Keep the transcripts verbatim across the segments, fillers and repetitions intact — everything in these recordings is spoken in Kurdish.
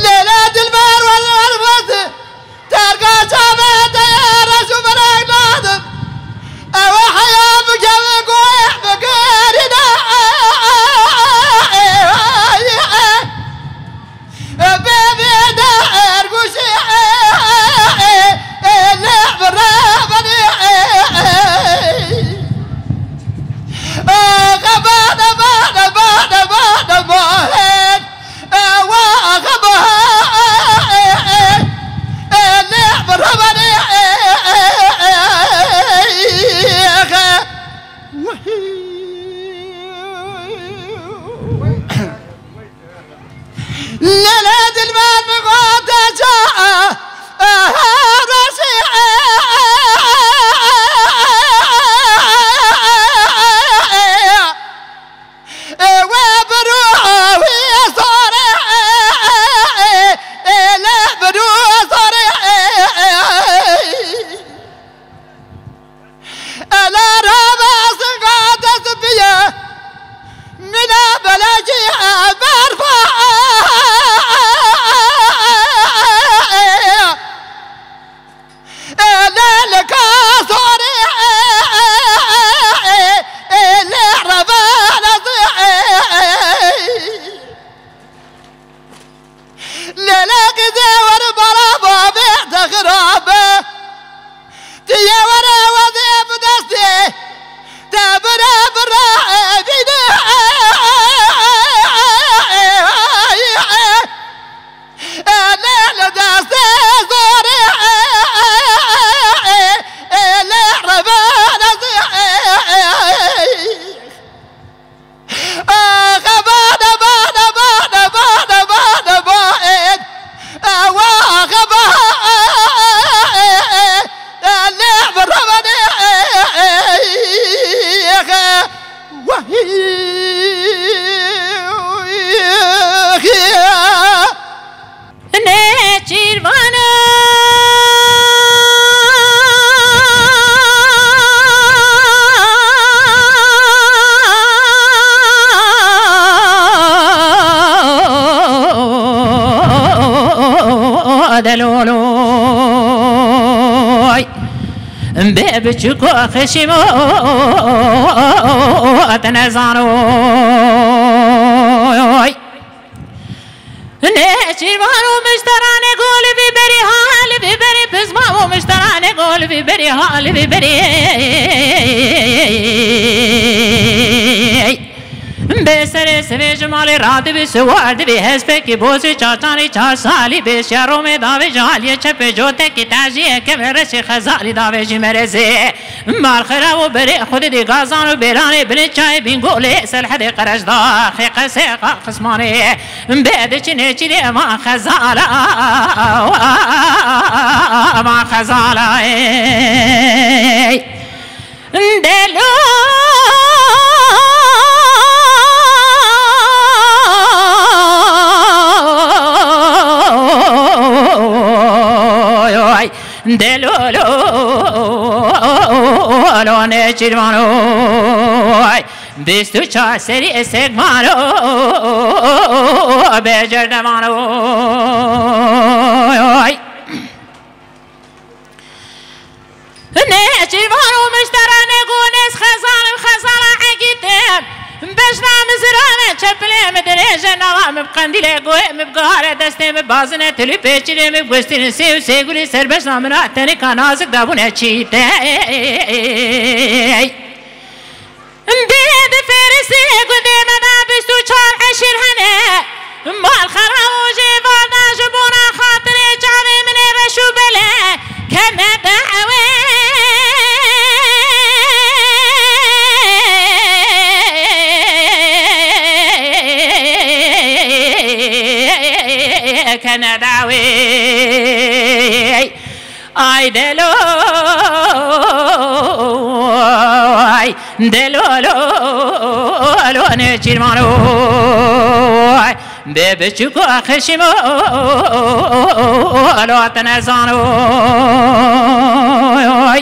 Lêla dilber wer wer wer. Terga çavê te ye reş û berek nadim. Ew heya bikeve goyê bigerîne. Bê vê de erguşî lê birebenî. Bade bade bade bade bade bade. Lêlê qîzê were bala bavê te xirab e. Tu yê were wezê bi destê te bire bire bîne. Lê li destê zorê lê revane. Nêçîrvana deloloy. Bê biçûko xeşîmo te nezano. Nêçîrvan û mişteranê go li vî berî ha, li vî berî pizma û mişteranê go li vî berî ha, li vî berî. Bê serê sivê ji malê radibî, siwar dibî hespekî bozî, çar çanî çar salî, bê şiya romê davê ji aliyê çepê cotekî tejiyê kevê reşê xezalî davê jî merezê. Mal xera û berê xwe didî gazan û bêranê binê çayê bîngolê selhedê qereşdaxê qesê qaqismanê. Bê diçinê çîlê van xezala, van xezala, ey. Delo, oy, delo, lo, lo, nêçîrvano, oy. Bîst û çar serî esek mano, bêcer de mano. Nêçîrvan û mişteranê gonêz xezalim xezala egîtim. Beşna min zirave çepilê min dirêje, nava min bi qendîlê goyê min bi gare destê min bazine tilî pêçilê min bi gustînin sê û sêgulî ser beşna min a tenika nazik dabûne çîtey. Bê di Fêrisê gundê me de bîst û çar eşîr hene. Mal xera û jê valda ji bona xatirê çavê min ê reş û bele kene dawê. Kene dawê. Ay delo, ay delo, lo, lo, nêçîrvano, ay bê biçûko xeşîmo, lo te nezano, ay.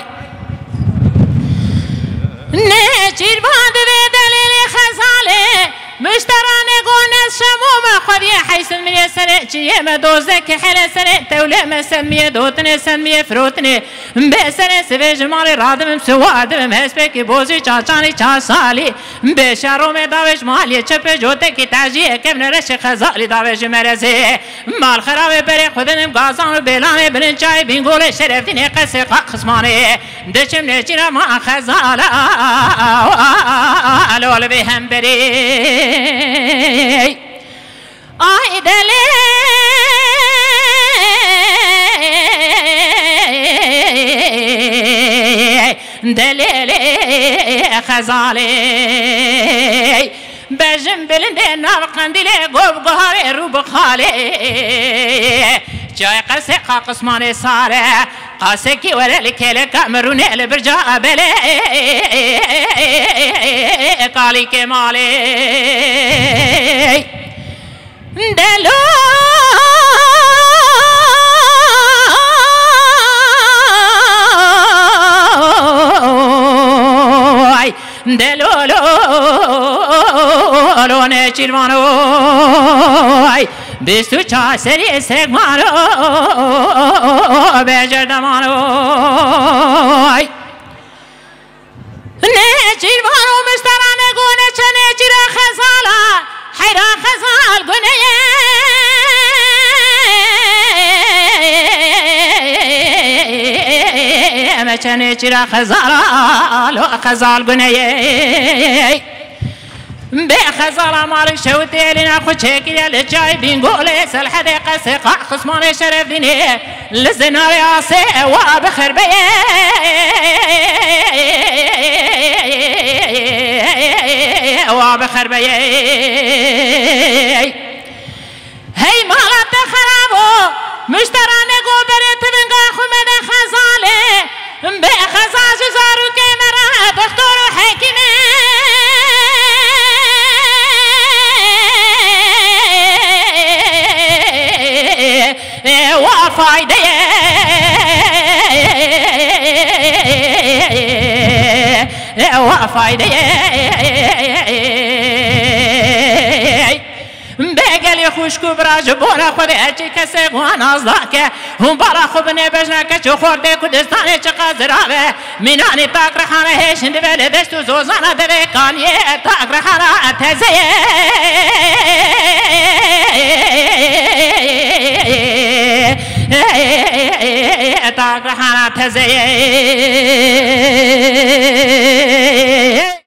Teranê gone şemo me xwediyê heysin miye serê çiyê me dozekê hele serê tewlê me sen miye dotinê sen miye firotinê bê serê sivê ji malê radimim siwa dimim hespêkî bozî çaçanî çar salî bê şeromê davê ji maliyê çepê cotekî teciyê kevne reşê xezalî davê ji merezê mal xerawê berê xwedinim gazan û bêlanê bilinçayê bîngolê şerefdînê qesê qaqismanê. Diçim nêçîra ma xezala alo li vê hemberî. Ay delê, delê lê xezalê. Bejim bilindê nav qendîlê gov guharê rû bi xalê. Çay qersê qaqismanê sare. Qasekî were li kêleka mirûnê li birca belê. Kalî kêmalê. Delo. Delolo, lo nêçîrvano, ay, bîst û çar serî sêkmano, bêjerdemano, ay. Nêçîrvano, mistara negone çe nêçîra xezala. Heyra xezal guneye. Me çenê çira xezala lo xezal guneye. Bê xezala malik şewitê elîna xwe çêkiriye li çayê bîngolê selhedê qesê qaqismanê şerefdînê. Li zinarê asê ewa bi xerbeyê, ewa bi xerbeyê. Hey mala te xerabo, muştera nego berê tivinga xwe mede xezalê. Bê xeza ji zarokê me re doktor û hekîmê. Wa faydeyê, wa faydeyê. Bê gelî xwişk û bira ji bona Xwedê çi kesê wan az dake. Hûn bala xwe binê bejna keç û xortê Kurdistanê çiqas zirav e. Mînanî tak rihana hêşin dibe li deşt û zozana devê kaniyê tak rihana tezeyê. Tak rihana tezeyê.